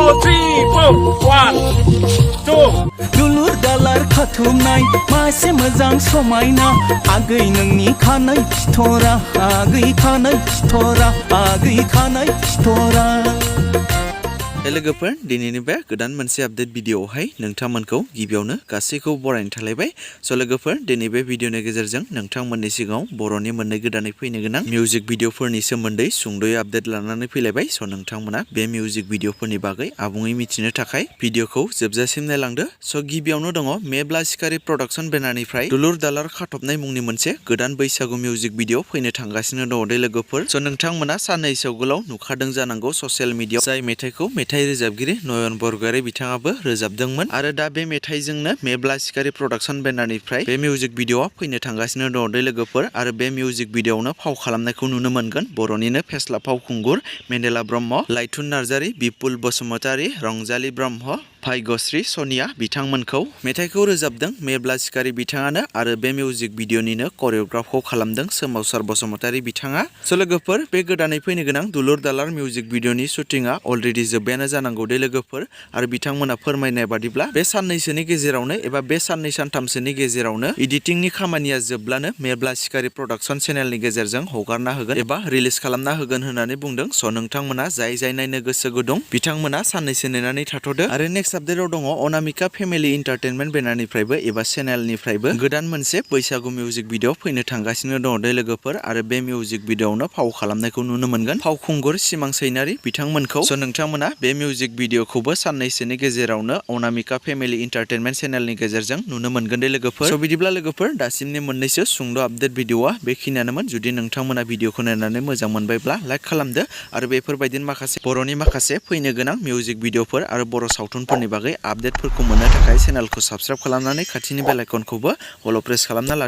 3 4 1 2 दुलुर दालार खाथुमनाय मासे मोजां समायना आगै नोंनि खानाय फिथरा आगै खानाय फिथरा आगै खानाय फिथरा। लोगोफोर दिनैनि बे गोदान मोनसे आपडेट भिडिअआवहाय नोंथांमोनखौ गिबियावनो गासैखौ बरायनो थालायबाय। स' लोगोफोर दिनै बे भिडिअनि गेजेरजों नोंथांमोननि सिगाङाव बर'नि मोननै गोदानै फैनो गोनां मिउजिक भिडिअफोरनि सोमोन्दै सुंद'यै आपडेट लानानै फैलायबाय। स' नोंथांमोना बे मिउजिक भिडिअफोरनि बागै आबुङै मिथिनो थाखाय भिडिअखौ जोबजासिम नायलांदो। स' गिबियावनो दङ मेब्ला सिखारि प्रडाक्सन बेनारनिफ्राय दुलुर दालार खाथबनाय मुंनि मोनसे गोदान बैसागु मिउजिक भिडिअ फैनो थांगासिनो दङ दे लोगोफोर। स' नोंथांमोना साननैसो आगोलाव नुखादों जानांगौ ससियेल मिडियाआव जाय मेथाइखौ मेथाइ रोजाबगिरि नयन बरगयारी बिथाङाबो रोजाबदोंमोन आरो दा बे मेथाइजोंनो मेब्ला सिखारि प्रडाक्सन बेनारनिफ्राय बे मिउजिक भिडिअआ फैनो थांगासिनो दङ दे लोगोफोर आरो बे मिउजिक भिडिअआवनो फाव खालामनायखौ नुनो मोनगोन बर'निनो फेस्ला फावखुंगुर मेन्देला ब्रह्म, लाइथुन नार्जारी, बिपुल बसुमतारी, रंजाली ब्रह्म, भाग्यश्री, सनिया बिथांमोनखौ। मेथाइखौ रोजाबदों मेब्ला सिखारि बिथाङानो आरो बे मिउजिक भिडिअनिनो करिय'ग्राफखौ खालामदों सोमावसार बसुमतारी बिथाङा। स' लोगोफोर बे गोदानै फैनो गोनां दुलुर दालार मिउजिक भिडिअनि शुटिंआ अलरेडि जोब्बायानो जानांगौ दे लोगोफोर आरो बिथांमोना फोरमायनाय बादिब्ला बे साननैसोनि गेजेरावनो एबा बे साननै सानथामसोनि गेजेरावनो एडिटिंनि खामानिया जोबब्लानो मेब्ला सिखारि प्रडाक्सन चेनेलनि गेजेरजों हगारना होगोन एबा रिलिज खालामना होगोन होननानै बुंदों। स' नोंथांमोना जाय जाय नायनो गोसो गुदुं बिथांमोना साननैसो नेनानै थाथ'दो। आरो नेक्स्ट आपडेटआव दङ अनामिका फेमिलि एन्टारटेनमेन्ट बेनारनिफ्रायबो एबा चेनेलनिफ्रायबो गोदान मोनसे बैसागु मिउजिक भिडिअ फैनो थांगासिनो दङ दे लोगोफोर आरो बे मिउजिक भिडिअआवनो फाव खालामनायखौ नुनो मोनगोन फावखुंगुर सिमां सैनारि बिथांमोनखौ। स' नोंथांमोना बे मिउजिक भिडिअखौबो साननैसोनि गेजेरावनो अनामिका फेमिलि एन्टारटेनमेन्ट चेनेलनि गेजेरजों नुनो मोनगोन दे लोगोफोर। स' बिदिब्ला लोगोफोर दासिमनि मोननैसो सुंद' आपडेट भिडिअआ बेखिनियानोमोन। जुदि नोंथांमोना भिडिअखौ नायनानै मोजां मोनबायब्ला लाइक खालामदो आरो बेफोरबायदिनो माखासे बर'नि माखासे फैनो गोनां मिउजिक भिडिअफोर आरो बर' सावथुनफोरनि बागै आपडेटफोरखौ मोननो थाखाय चेनेलखौ साबस्क्राइब खालामनानै खाथिनि बेल आइकनखौबो अल प्रेस खालामना लादो।